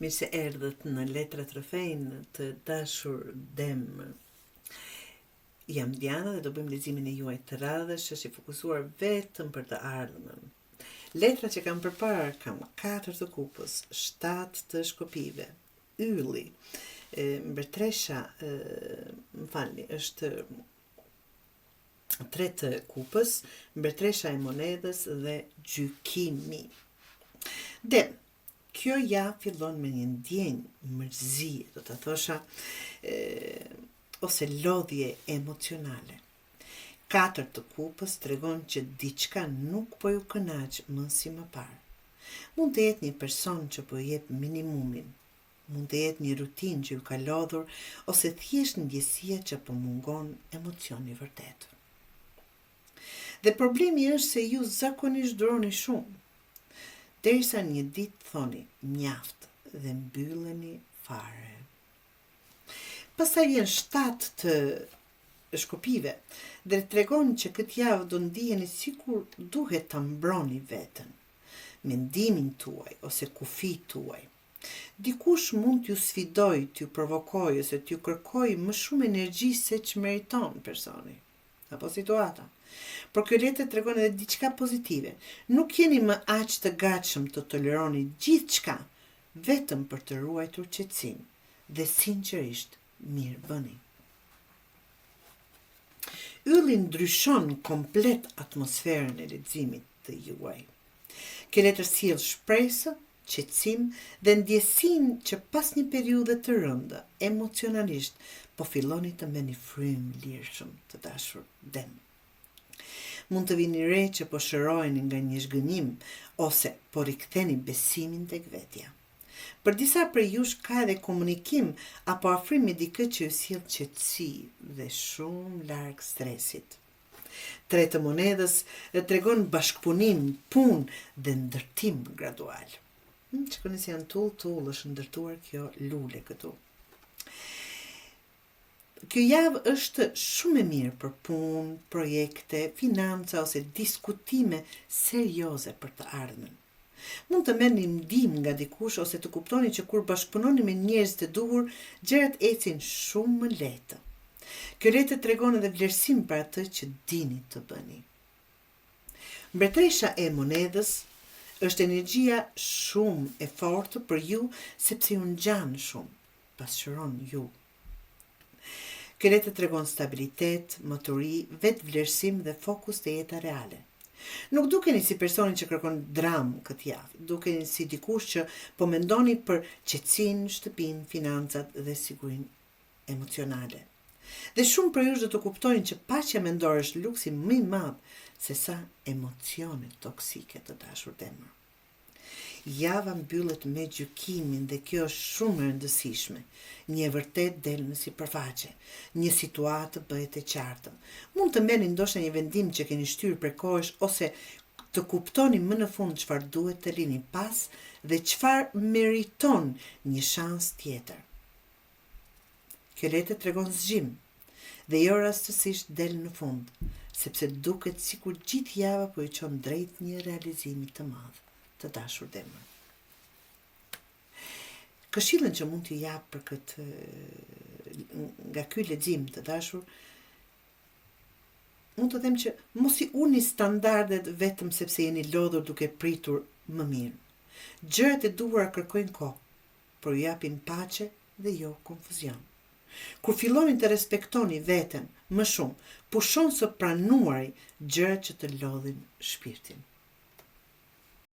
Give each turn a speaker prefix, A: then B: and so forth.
A: Mirë se erdhët në Letrat Rrëfejnë të dashur dem. Jam Diana dhe do bëjmë leximin e juaj të radhës që është i fokusuar vetëm për të ardhmen. Letrat që kam përpara kam 4 të kupës, 7 të shkopinjve, ylli, mbretëresha, më falni, është 3 të kupës, mbretëresha e monedhës dhe gjykimi. Dem, kjo javë fillon me një ndjenjë mërzie, do të thosha, e, ose lodhje emocionale. 4 të kupës tregon që diçka nuk po ju kënaq më si më parë. Mund të jetë një person që po ju jep minimumin, mund të jetë një rutinë që ju ka lodhur ose thjesht ndjesia që po mungon emocioni i vërtetë. Dhe problemi është se ju zakonisht duroni shumë, derisa një ditë thoni mjaft dhe mbylleni fare. Pastaj vjen 7 të shkopinjve dhe tregon që këtë javë do ndiheni sikur duhet ta mbroni veten, mendimin tuaj ose kufijtë tuaj. Dikush mund t'ju sfidojë, t'ju provokojë ose t'ju kërkojë më shumë energji se ç'meriton personi apo situata. Por kjo letër tregon edhe diçka pozitive. Nuk jeni më aq të gatshëm të toleroni gjithçka vetëm për të ruajtur qetësinë dhe sinqerisht mirë bëni. Ylli ndryshon komplet atmosferën e leximit të juaj. Kjo letër sjell shpresë, qetësim dhe ndjesinë që pas një periudhe të rëndë emocionalisht po filloni të merrni frymë lirshëm, të dashur dem. Mund të vini re që po shëroheni nga një zhgënjim ose po riktheni besimin tek vetja. Për disa prej jush ka edhe komunikim apo afrim me dikë që ju sjell qetësi dhe shumë larg stresit. 3 të monedhës tregon bashkëpunim, punë dhe ndërtim gradual. Hmm, shikoni se janë tullë tullë është ndërtuar kjo lule këtu. Kjo javë është shumë e mirë për punë, projekte, financa ose diskutime serioze për të ardhmen. Mund të merrni ndihmë nga dikush ose të kuptoni që kur bashkëpunoni me njerëzit e duhur, gjërat ecin shumë më lehtë. Kjo letër tregon edhe vlerësim për atë që dini të bëni. Mbretëresha e monedhës është energjia shumë e fortë për ju sepse ju ngjan shumë, pasqyron ju. Kjo letër tregon stabilitet, maturi, vetëvlerësim dhe fokus te jeta reale. Nuk dukeni si personi që kërkon dramë këtë javë, dukeni si dikush që po mendoni për qetësinë, shtëpinë, financat dhe sigurinë emocionale. Dhe shumë prej jush do të kuptojnë që paqja mendore është luksi më i madh se sa emocionet toksike të dashur demër. Java mbyllet me gjykimin dhe kjo është shumë e rëndësishme. Një e vërtetë del në sipërfaqe. Një situatë bëhet e qartë. Mund të merrni ndoshta një vendim që keni shtyrë prej kohësh ose të kuptoni më në fund çfarë duhet të lini pas dhe çfarë meriton një shans tjetër. Kjo letër tregon zgjim dhe jo rastësisht del në fund, sepse duket sikur gjithë java po ju çon drejt një realizimi të madh, të dashur demër. Këshillën që mund t'ju jap për këtë nga ky lexim të dashur, mund të them që mos i ulni standardet vetëm sepse jeni lodhur duke pritur më mirë. Gjërat e duhura kërkojnë kohë, por ju japin paqe dhe jo konfuzion. Kur filloni të respektoni veten më shumë, pushon së pranuari gjërat që të lodhin shpirtin.